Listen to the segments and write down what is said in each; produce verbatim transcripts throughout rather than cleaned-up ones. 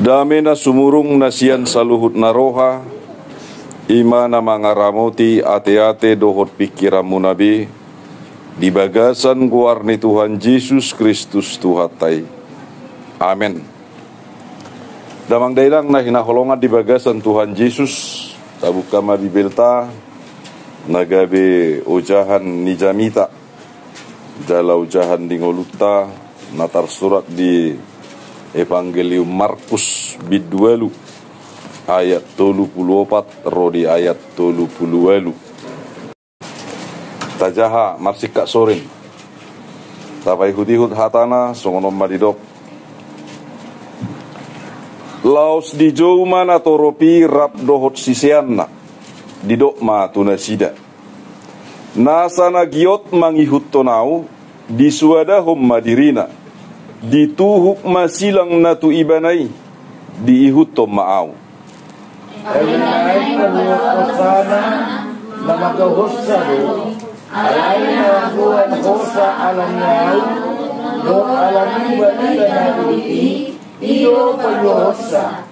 Dame na sumurung na sian saluhut na roha, i ma na mangaramoti ateate dohot pingkiranmuna be, di bagasan goar ni Tuhan Jesus Kristus Tuhanta i. Amen. Damang dainang na hinaholongan di bagasan Tuhan Jesus, tabuka ma Bibelta, na gabe ojahan ni jamita, jala ojahan ni ngolunta, na tarsurat di Evangelium Markus bindu ualu, ayat tolu pulu opat ro di ayat tolu pulu ualu. Tajaha marsingkat soring. Tapaihut-ihut hatana, songon on ma didok. Laos dijou ma natorop i rap dohot siseanna, didok ma tu nasida: Nasa na giot mangihuthon ahu, disuadahon ma dirina, dituhuk ma silang na tu ibana i, diihuthon ma ahu. Ai na naeng mangulahon hosana, na mangkahosa do, alai na goan hosa ala ni ahu, dohot ala ni Barita na uli i, i do paluahonsa.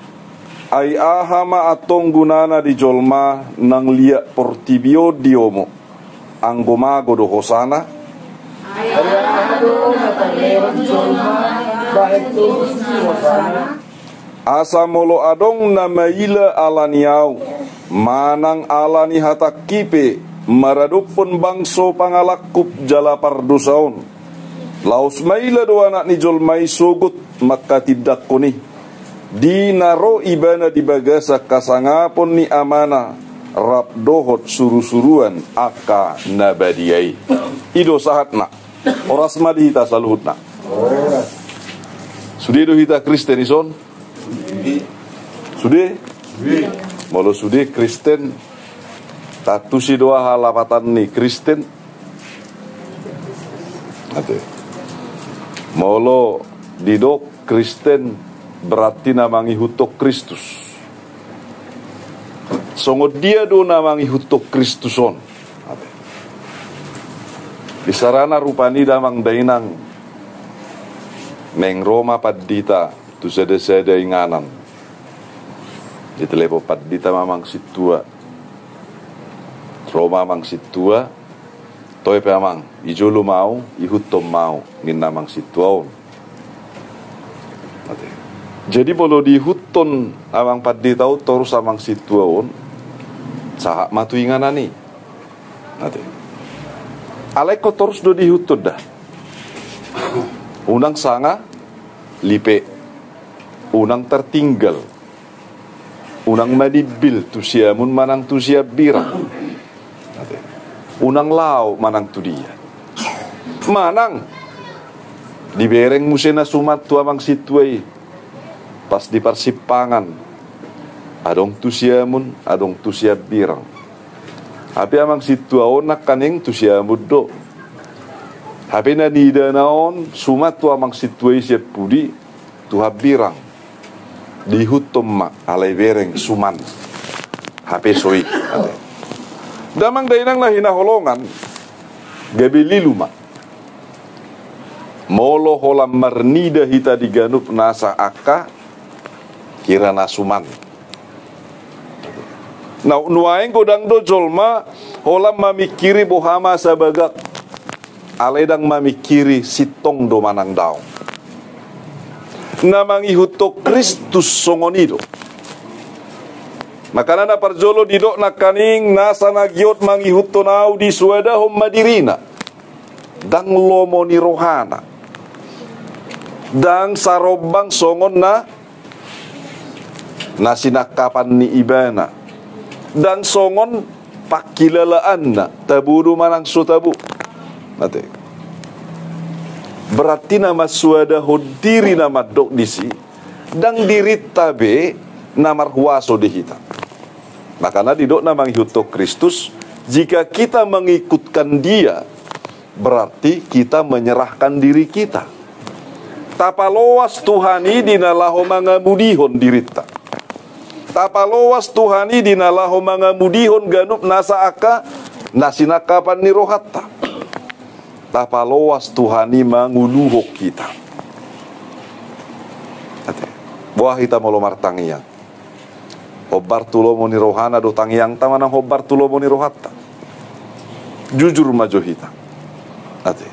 Ai aha ma antong gunana di jolma nang liat portibi on diomo, anggo mago do hosana? Ai aha do na tarlehon jolma bahen tobus ni hosana? Asa molo adong na maila ala ni ahu, manang ala ni hatangki pe maradophon bangso pangalangkup jala pardosa on, laos maila do Anak ni jolma i sogot mangkatindangkon i, di na ro ibana di bagasan hasangapon ni Amana rap dohot surusuruan angka na badia i. I do sahatna. Horas ma di hita saluhutna. Sude do hita Kristen dison? Sude? Molo sude Kristen, tantu si do aha lapatan ni Kristen? Ate. Molo didok Kristen, berarti na mangihuthon Kristus. Songon dia do na mangihuthon Kristus on? Ate. Di sarana rupani damang dainang, naeng ro ma pandita tu sada-sada inganan. Ditelepon pandita ma amang sintua. Ro ma amang sintua. Toe pe amang, i jolo ma ahu, ihuthon ma ahu, ninna amang sintua on. Ate. Jadi molo diihuthon amang pandita on torus amang sintua on, sahat ma tu inganan i. Ate. Alai ingkon torus do diihuthon da. Unang sanga lipe. Unang tartinggal. Unang manimbil tu siamun manang tu siambirang. Ate. Unang laho manang tu dia. Manang dibereng muse na suman tu amang sintua i. Pas di parsimpangan. Adong tu siamun, adong tu siambirang. Hape amang sintua on nangkaning tu siamun do. Hape na niidana on suman tu amang sintua i sian pudi tu hambirang. Diihuthon ma alai bereng suman. Hape so i. Damang dainang na hinaholongan, gabe lilu ma. Molo holan marnida hita di ganup nasa angka hira na suman. Na nuaeng godang do jolma holan mamingkiri boha ma sabagak. Alai ndang mamingkiri sintong do manang daong. Na mangihuthon Kristus songon i do. Makana na parjolo didok nangkaning nasa na giot mangihuthon ahu disuadahon ma dirina. Ndang lomo ni rohana. Ndang sarombang songon na na sinangkapan ni ibana. Ndang songon pangkilalaanna, tabo do manang so tabo. Ate. Berarti na mansuadahon diri na mandok disi, ndang dirinta be na marhuaso di hita. Makana didok na mangihuthon Kristus, jika kita mengikutkan Dia, berarti kita menyerahkan diri kita. Tapaloas Tuhan i di na laho mangamudihon dirinta. Tapaloas Tuhan i di na laho mangamudihon ganup nasa angka na sinangkapan ni rohanta. Tapaloas Tuhan i manguluhon hita. Ate. Boha hita molo martangiang? Hombar tu lomo ni rohana do tangiangta manang hombar tu lomo ni rohanta? Jujur ma jo hita. Ate.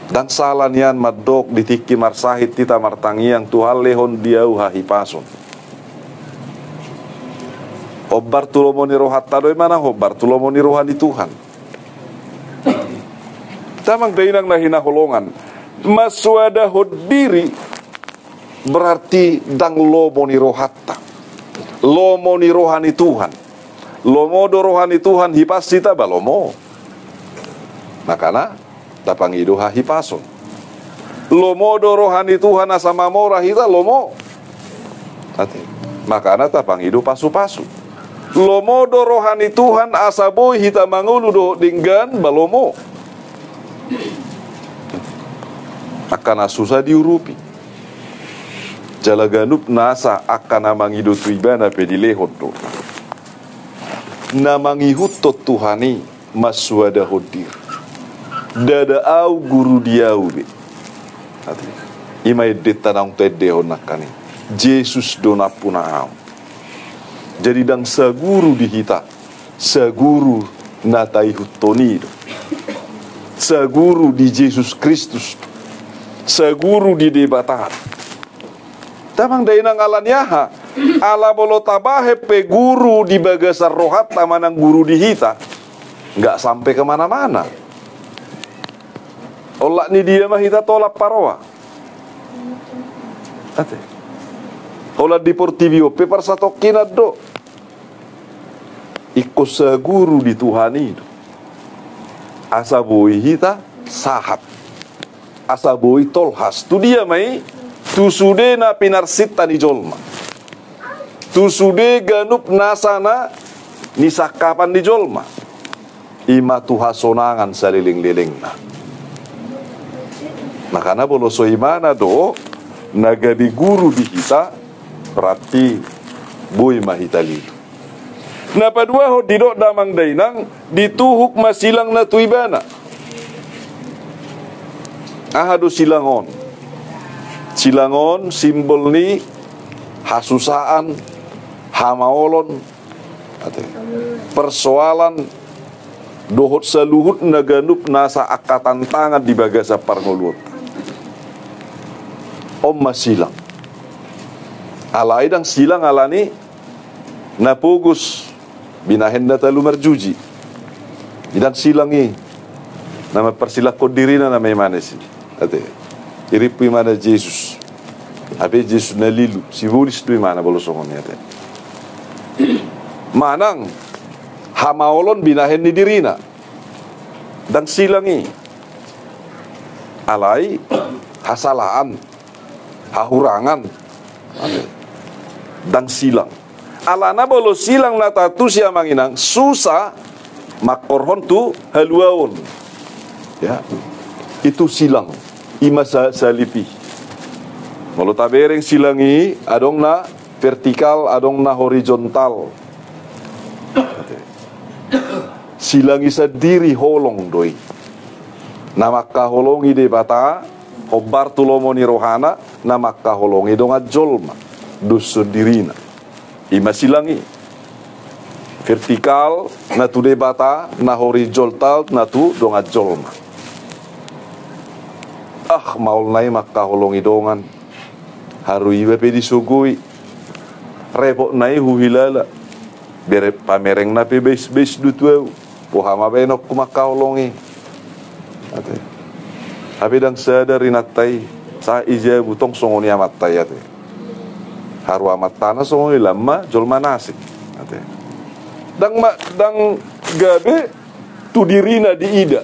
Ndang sala nian mandok di tingki marsahit hita martangiang, Tuhan, lehon di ahu hahipason. Hombar tu lomo ni rohanta do i manang hombar tu lomo ni roha ni Tuhan? Damang dainang na hinaholongan, mansoadahon diri berarti ndang lomo ni rohanta. Lomo ni roha ni Tuhan. Lomo do roha ni Tuhan, hipas hita ba lomo. Makana tapangido hahipason. Lomo do roha ni Tuhan asa mamora hita, lomo. Ate. Makana tapangido pasupasu. Lomo do roha ni Tuhan asa boi hita mangolu dohot denggan, ba lomo. Angka na susa diurupi. Jala ganup nasa angka na mangido tu ibana pe dilehon do. Na mangihuthon Tuhan i mansoadahon diri. Ndada ahu guru di ahu be. Ate. I ma endenta naung taendehon nangkaning. Jesus do nampuna ahu. Jadi ndang saguru di hita, saguru na taihuthon i do. Saguru di Jesus Kristus. Saguru di Debata. Damang dainang, ala ni aha? Ala molo tabahen pe guru di bagasan rohanta manang guru di hita, nggak sampai kemana-mana. Olat ni dia ma hita tolap paroa? Ate. Holan di portibi on pe parsatongkinan do. Ingkon saguru di Tuhan i do. Asa boi hita sahat. Asa boi tolhas. Tu dia ma i? Tu sude na pinarsinta ni jolma. Tu sude ganup nasa na nisangkapan ni jolma. I ma tu hasonangan saleleng-lelengna. Makana molo so ibana do na gabe guru di hita, berarti boi ma hita lilu. Na paduahon didok damang dainang, dituhuk ma silangna tu ibana. Aha do silang on? Silang on simbol ni hasusaan, hamaolon, ate, persoalan, dohot saluhutna ganup nasa angka tantangan di bagasan parngoluonta. On ma silang. Alai ndang silang ala ni na pogos, binahen na talu marjuji. Ndang silang i. Na mamparsilangkon dirina nama imana si. Ate. Irimpu imana Jesus. Hape Jesus na lilu, sibolis do imana molo songon i, ate. Manang hamaolon binahen ni dirina. Ndang silang i. Alai hasalaan, hahurangan. Ate. Ndang silang. Alana molo silang na tatusi, amang inang, susa mangkorhon tu haluaon. Ya. Itu silang. I ma sa-, salip i. Molo tabereng silang i, adong na vertikal, adong na horizontal. Silang i sandiri holong do i. Na mangkaholongi Debata, hombar tu lomo ni rohana, na mangkaholongi dongan jolma. Dos songon dirina. I ma silang i. Vertikal na tu Debata, na horizontal na tu dongan jolma. Ah, maolna i mangkaholongi dongan. Haru iba pe disogoi. Repotna i huhilala. Bere pamerengna pe bais-bais do tu ahu. Boha ma baenonku mangkaholongi. Ate. Hape ndang sadar inanta i, sahat i jabu tong songon i amanta i, ate. Haru amantana songon i, lam ma jolma na asing. Ate. Ndang ma, ndang gabe tu dirina diida.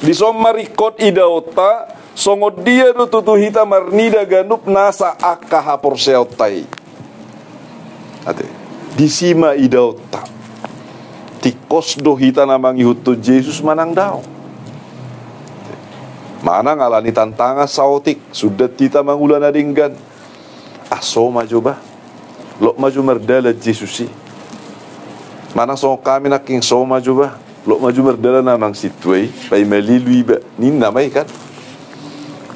Dison ma ringkot idaonta, songon dia do tutu hita marnida ganup nasa angka haporseaonta i. Ate, disi ma idaonta. Tingkos do hita na mangihuthon Jesus manang daong. Manang ala ni tantangan saotik, sundat hita mangula na denggan. Ah, so ma jo bah. Lot ma jo mardalan Jesus i. Manang songon hami nangkin, so ma jo bah. Lot ma jo mardalan amang sintua i, paima lilu iba. Ninna ma i kan.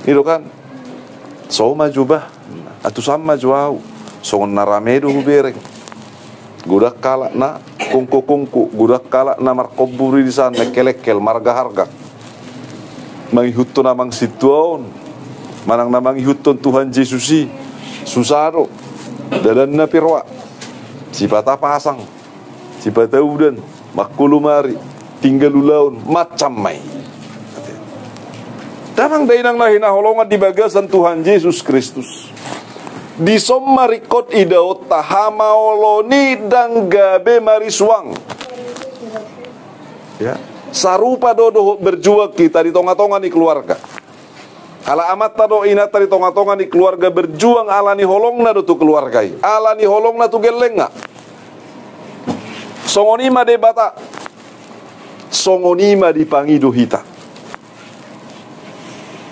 I do kan. So ma jo bah, antusan ma jo ahu. Songon na rame do hubereng. Godang halak na kongko-kongko, godang halak na markomburi disan, mengkelengkel, margaharga. Mangihuthon amang sintua on, manang na mangihuthon Tuhan Jesus i, susa do. Dalanna pe roa. Sipata pasang, sipata udan, mangkolom ari, tinggal ulaon, macam ma i. Damang dainang na hinaholongan di bagasan Tuhan Jesus Kristus. Dison ma ringkot idaonta hamaolon i ndang gabe marisuang. Ya. Sarupa do dohot berjuang hita di tonga-tonga ni keluarga. Ala amanta dohot inanta di tonga-tonga ni keluarga berjuang ala ni holongna do tu keluarga i, ala ni holongna tu gellengna. Songon i ma Debata, songon i ma dipangido hita.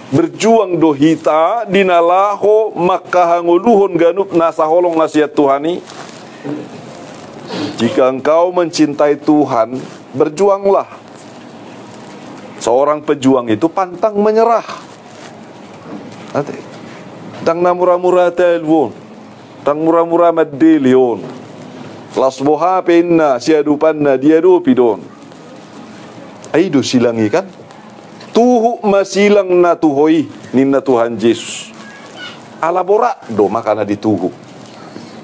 Berjuang do hita di na laho manghangoluhon ganup nasa holong na sian Tuhan i. Jika engkau mencintai Tuhan, berjuanglah. Seorang pejuang itu pantang menyerah. Ate. Ndang na mura-mura talu on. Ndang mura-mura mandele on. Las boha pe inna siadopanna diadopi do on. Ai do silang i kan? Tuhuk ma silang na tu ho i, ninna Tuhan Jesus. Ala borat do makana dituhuk.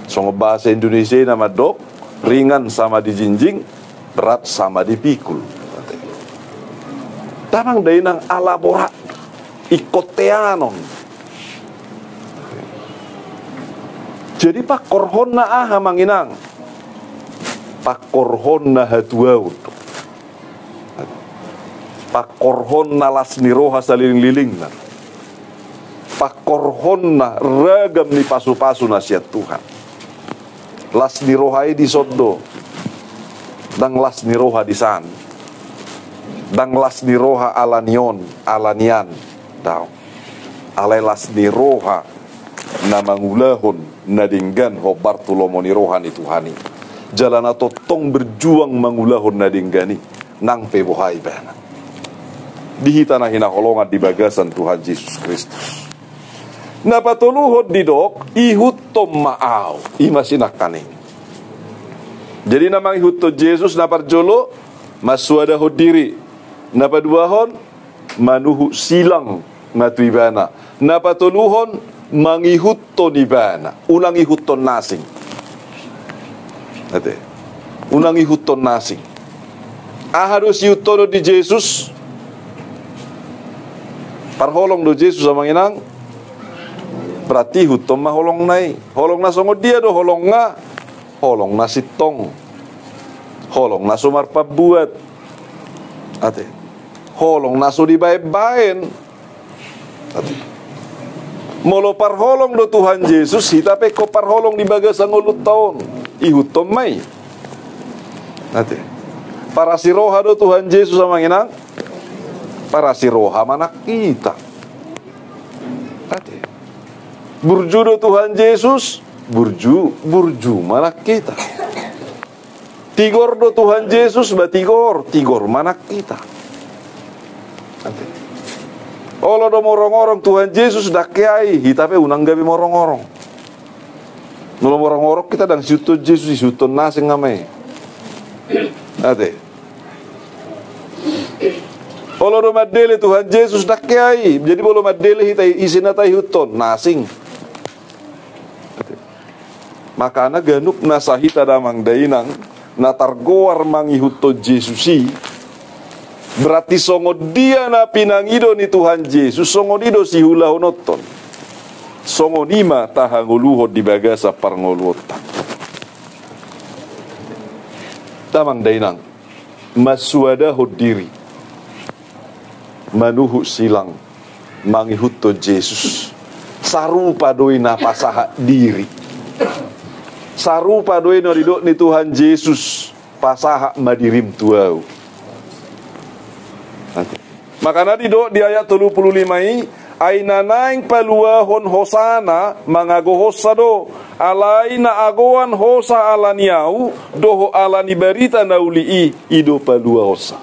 Songon bahasa Indonesia i na mandok, ringan sama dijinjing, berat sama dipikul. Damang dainang, ala borat. Ingkon teanon. Jadi pangkorhonna aha amang inang? Pangkorhonna hatuaon. Pangkorhonna las ni roha salelenglelengna. Pangkorhonna ragam ni pasupasu na sian Tuhan. Las ni roha i dison do. Ndang las ni roha disan. Ndang las ni roha ala ni on, ala nian. Daong. Alai las ni roha na mangulahon na denggan hombar tu lomo ni roha ni Tuhan i. Jala na tongtong berjuang mangulahon na denggan i, nang pe boha ibana. Di hita na hinaholongan di bagasan Tuhan Jesus Kristus. Na patoluhon didok, ihuthon ma ahu. I ma sinangkaning. Jadi na mangihuthon Jesus na parjolo, mansuadahon diri. Na paduahon, manuhuk silang na tu ibana. Na patoluhon, mangihuthon ibana. Unang ihuthon na asing. Ate. Unang ihuthon na asing. Aha do siihuthonon di Jesus? Parholong do Jesus amang inang. Berarti ihuthon ma holongna i. Holongna songon dia do holongna? Holongna sintong. Holongna so marpambuat. Ate. Holongna so dibaen-baen. Ate. Molo parholong do Tuhan Jesus, hita pe ingkon parholong di bagasan ngolunta on. Ihuthon ma i. Ate. Parasi roha do Tuhan Jesus amang inang. Parasi roha ma nang hita. Ate. Burju do Tuhan Jesus, burju, burju ma nang hita. Tigor do Tuhan Jesus, ba tigor, tigor ma nang hita. Ate. Olo do morong-orong Tuhan Jesus, ndang hea i, hita pe unang gabe morong-orong. Molo morong-orong hita ndang siihuthon Jesus, siihuthon na asing nama i. Ate. Olo do mandele Tuhan Jesus, ndang hea i. Jadi molo mandele hita, ise na taihuthon, na asing. Makana ganup nasa hita damang dainang, na targoar mangihuthon Jesus i, berarti songon dia na pinangido ni Tuhan Jesus, songon i do siulahononta. Songon i ma tahangoluhon di bagasan parngoluonta. Damang dainang, mansuadahon diri, manuhuk silang, mangihuthon Jesus. Sarupa do i na pasahat diri. Sarupa do i na didok ni Tuhan Jesus, pasahat ma dirim tu ahu. Makana didok di ayat tolu pulu lima i, ai na naeng paluahon hosana mangagohonsa do, alai na agoan hosa ala ni ahu, dohot ala ni barita na uli i, i do paluahonsa.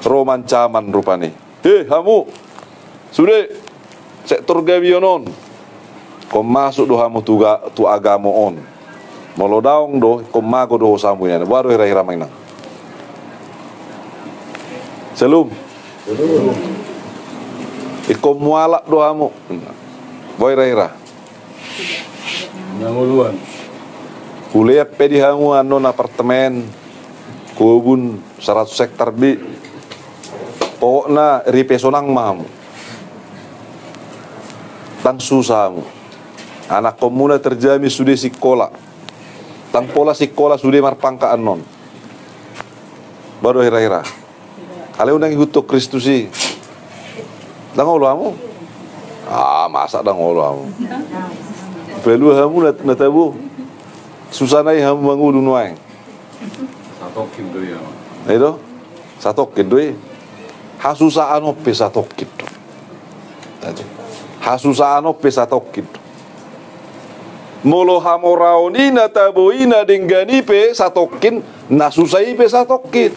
Ro ma ancaman rupani. He, hamu. Sude. Sektor gabe on on. Ingkon masuk do hamu tu, tu agama on. Molo daong do, ingkon mago do hosamu nian. Boha do hira-hira, amang inang? Salam. Ingkon mualaf do hamu. Boha hira-hira? Nangoluan. Hulean pe di hamu annon apartemen, kobun saratus hektar be. Pokokna ripe sonang ma hamu. Ndang susa hamu. Anakkonmuna terjamin sude sikola. Ndang pola sikola sude marpangkat annon. Boha do hira-hira? Alai unang ihuthon Kristus i. Ndang olo hamu? Ah, masa ndang olo hamu? Palua hamu na, na tabo. Susa nai hamu mangolu nuaeng. Satongkin do i, amang. Ai do? Satongkin do i. Hasusaan on pe satongkin do. Hasusaan on pe satongkin do. Molo hamoraon i, na tabo i, na denggan i pe satongkin, na susa i pe satongkin.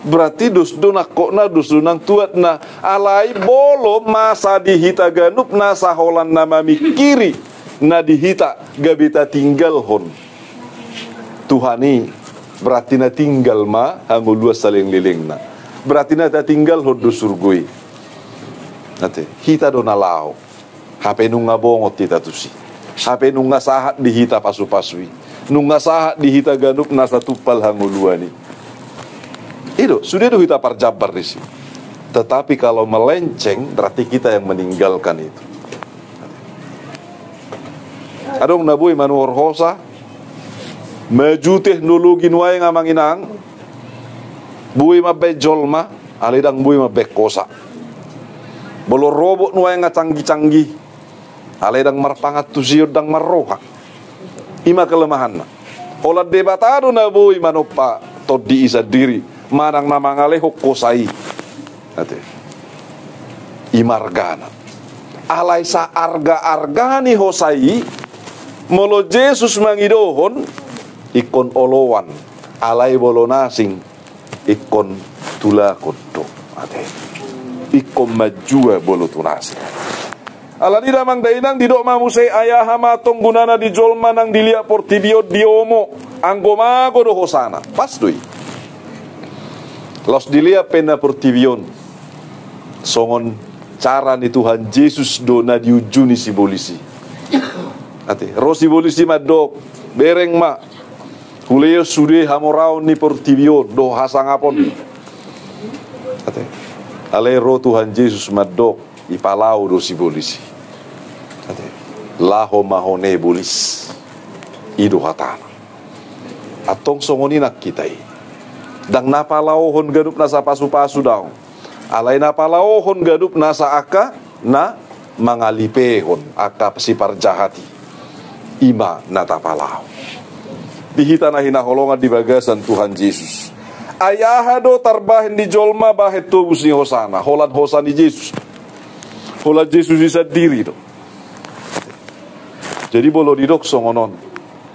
Berarti dos do nangkokna, dos do nang tuatna. Alai molo masa di hita ganup nasa holan na mamingkiri na di hita gabe tatinggalhon Tuhan i, berarti na tinggal ma hangoluan saleleng-lelengna. Berarti na tatinggalhon do surgo i. Ate, hita do na laho. Hape nunga bongot hita tusi. Hape nunga sahat di hita pasu-pasu i. Nunga sahat di hita ganup nasa tumpal hangoluan i. I do, sude do hita parjambar disi. Tetapi kalau melenceng, berarti kita yang meninggalkan itu. Adong na boi manuhor hosa, maju teknologi nuaeng, amang inang, boi mambaen jolma, alai ndang boi mambaen hosa. Molo robot nuaeng nga canggih-canggih, alai ndang marpangan tusi on, ndang marroha. I ma kelemahanna. Holan Debata do na boi manompa tondi i sandiri, manang na mangalehon hosa i. Ate. I ma argana. Alai saarga-arga ni hosa i, molo Jesus mangidohon, ingkon oloan. Alai molo na asing, ingkon tulakon do. Ate. Ingkon manjua molo tu na asing. Alani i, damang dainang, didok ma muse, ai aha ma antong gunana di jolma nang dilehon portibi on diomo, anggo mago do hosana? Pas do i. Laos dilehon pe na portibi on, songon cara ni Tuhan Jesus do na diunjuni sibolis i. Ate, ro sibolis i mandok, bereng ma, hulehon sude hamoraon ni portibi on dohot hasangapon. Ate, alai ro Tuhan Jesus mandok, ipalaho do sibolis i. Ate, laho ma ho ne bolis. I do hatana. Antong songon i nang hita i. Ndang na palaohon ganup nasa pasu-pasu daong. Alai na palaohon ganup nasa angka na mangalipehon angka siparjahat i. I ma na tapalaho. Di hita na hinaholongan di bagasan Tuhan Jesus. Ai aha do tarbahen di jolma bahen tobus ni hosana? Holan hosa ni Jesus. Holan Jesus i sandiri do. Jadi molo didok songon on,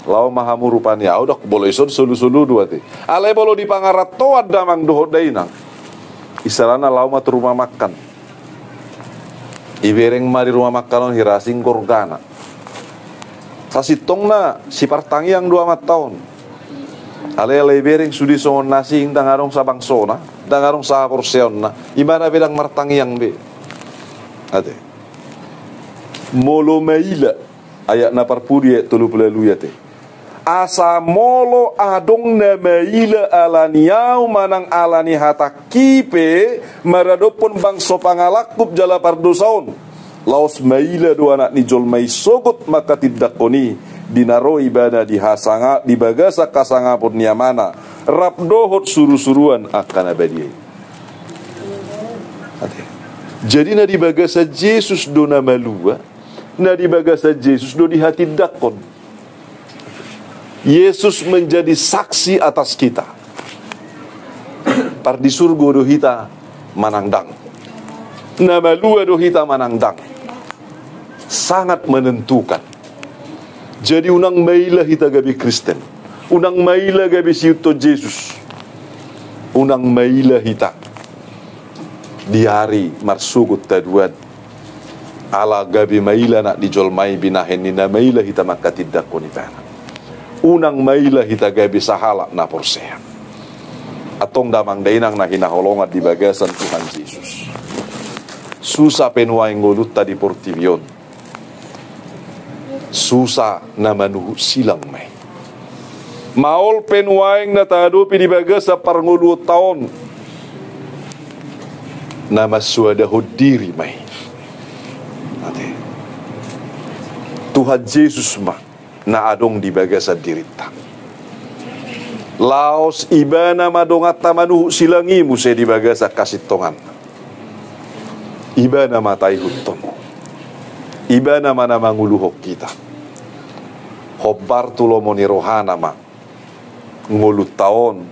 laho ma hamu rupani au, dok, molo ison solu-solu do ate. Alai molo di pangarantoan, damang dohot dainang, istilahna laho ma tu rumah makan. Ibereng ma di rumah makan on hira asing gorgana. Sasintongna sipartangiang do amanta on. Alai, alai ibereng sude songon na asing, ndang adong sabangsona, ndang adong sahaporseaonna. Ibana pe ndang martangiang be. Ate. Molo maila, ayat na parpudi, ayat tolu pulu ualu i ate. Asa molo adong na maila ala ni au manang ala ni hatangki pe maradophon bangso pangalangkup jala pardosa on, laos maila do Anak ni jolma i sogot mangkatindangkon i, di na ro ibana di hasanga-, di bagasan hasangapon ni Amana, rap dohot suru-suruan angka na badia i. Ate. Jadi na di bagasan Jesus do na malua, na di bagasan Jesus do dihatindangkon. Yesus menjadi saksi atas kita. Par di surgo do hita manang ndang. Na malua do hita manang ndang. Sangat menentukan. Jadi unang maila hita gabe Kristen. Unang maila gabe siihuthon Jesus. Unang maila hita di ari marsogot taduan. Ala gabe maila anak ni jolma i binahen ni na maila hita manghatindanghon ibana. Unang maila hita gabe sahalak na porsea. Antong damang dainang na hinaholongan di bagasan Tuhan Jesus. Susa pe nuaeng ngolunta di portibi on. Susa na manuhuk silang ma i. Maol pe nuaeng na taadopi di bagasan parngoluonta on. Na mansoadahon diri ma i. Ate. Tuhan Jesus ma na adong di bagasan dirinta. Laos ibana ma donganta manuhuk silang i muse di bagasan hasintonganna. Ibana ma taihuthon. Ibana ma na manguluhon hita. Hombar tu lomo ni rohana ma ngolunta on,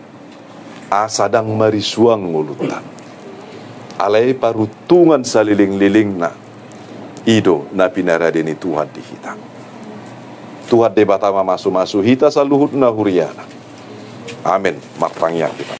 asa ndang marisuang ngolunta. Alai paruntungan salelenglelengna i do na pinarade ni Tuhan di hita. Tuhan Debata mamasumasu hita saluhutna huriana. Amen. Martangiang hita.